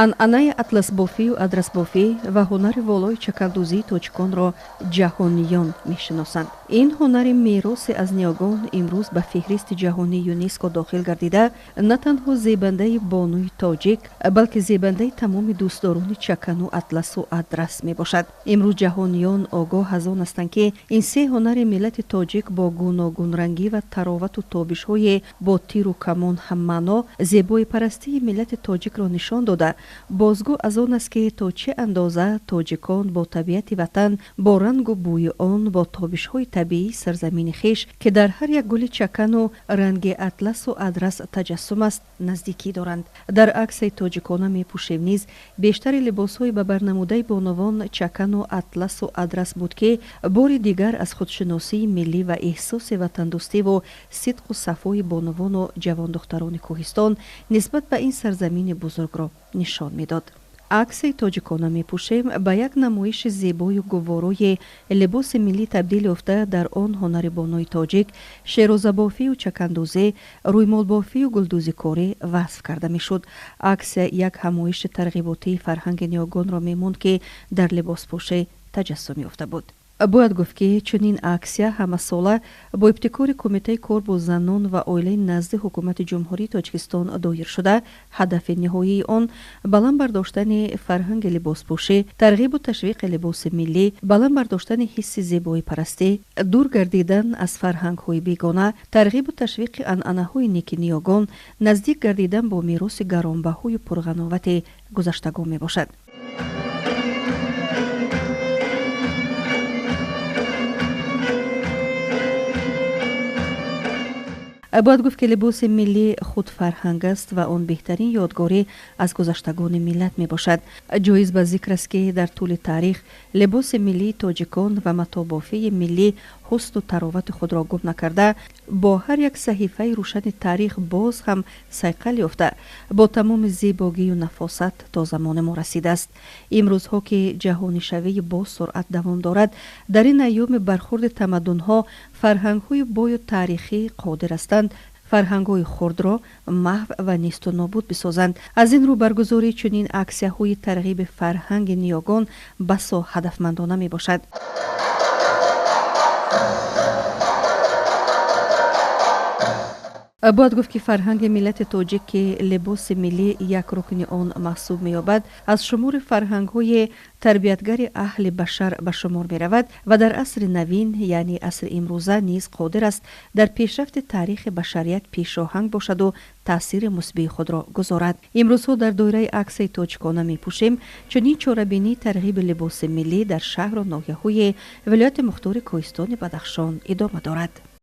Анъанаи атласбофию адрасбофӣ ва ҳунари волои чакандӯзии тоҷиконро ҷаҳониён мешиносанд. Ин ҳунари меросе аз ниёгон имрӯз ба феҳристи ҷаҳонии ЮНЕСКО дохил гардида, на танҳо зебандаи бонуи тоҷик, балки зебандаи тамоми дӯстдорони чакану атласу адрас мебошад. Имрӯз ҷаҳониён огоҳ аз он ҳастанд, ки ин се ҳунари миллати тоҷик бо гуногунрангӣ ва таровату тобишҳое бо тиру камон ҳаммаъно зебоипарастии миллати тоҷикро нишон дода, бозгӯ аз он аст, ки то чӣ андоза тоҷикон бо табиати ватан, бо рангу бӯи он, бо тобишҳои табиии сарзамини хеш, ки дар ҳар як гули чакану ранги атласу адрас таҷассум аст, наздикӣ доранд. Дар аксияи тоҷикона мепӯшем низ бештари либосҳои ба барнамудаи бонувон чакану атласу адрас буд, ки бори дигар аз худшиносии миллӣ ва эҳсоси ватандӯстиву сидқу сафои бонувону ҷавондухтарони кӯҳистон нисбат ба ин сарзамини бузургро нишон медод. Аксияи тоҷикона мепӯшем ба як намоиши зебою гуворои либоси миллӣ табдил ёфта, дар он ҳунари бонуи тоҷик, шерозабофию чакандӯзӣ, рӯймолбофию гулдӯзикорӣ васф карда мешуд. Аксия як ҳамоиши тарғиботии фарҳанги ниёгонро мемонд, ки дар либоспӯшӣ таҷассум ёфта буд. Бояд гуфт, ки чунин аксия ҳамасола бо ибтикори Кумитаи кор бо занон ва оилаи назди Ҳукумати Ҷумҳурии Тоҷикистон доир шуда, ҳадафи ниҳоии он баланд бардоштани фарҳанги либоспӯшӣ, тарғибу ташвиқи либоси миллӣ, баланд бардоштани ҳисси зебоипарастӣ, дур гардидан аз фарҳангҳои бегона, тарғибу ташвиқи анъанаҳои неки ниёгон, наздик гардидан бо мероси гаронбаҳою пурғановати гузаштагон мебошад. Бояд гуфт, ки либоси миллӣ худ фарҳанг аст ва он беҳтарин ёдгорӣ аз гузаштагони миллат мебошад. Ҷоиз ба зикр аст, ки дар тӯли таърих либоси миллии тоҷикон ва матобофии миллӣ ҳусну таровати худро гум накарда, бо ҳар як саҳифаи рӯшани таърих боз ҳам сайқал ёфта, бо тамоми зебогию нафосат то замони мо расидааст. Имрӯзҳо, ки ҷаҳонишавии боз суръат давом дорад, дар ин айёми бархурди тамаддунҳо фарҳангҳои бою таърихӣ қодир ҳастанд фарҳангҳои хурдро маҳв ва несту нобуд бисозанд. Аз ин рӯ баргузории чунин аксияҳои тарғиби фарҳанги ниёгон басо ҳадафмандона мебошад. Бояд гуфт, ки фарҳанги миллати тоҷик, ки либоси миллӣ як рукни он маҳсуб меёбад, аз шумори фарҳангҳои тарбиятгари аҳли башар ба шумор меравад ва дар асри навин, яъне асри имрӯза низ қодир аст дар пешрафти таърихи башарият пешоҳанг бошаду таъсири мусбии худро гузорад. Имрӯзҳо дар доираи аксияи тоҷикона мепӯшем чунин чорабинии тарғиби либоси миллӣ дар шаҳру ноҳияҳои вилояти мухтори Кӯҳистони Бадахшон идома дорад.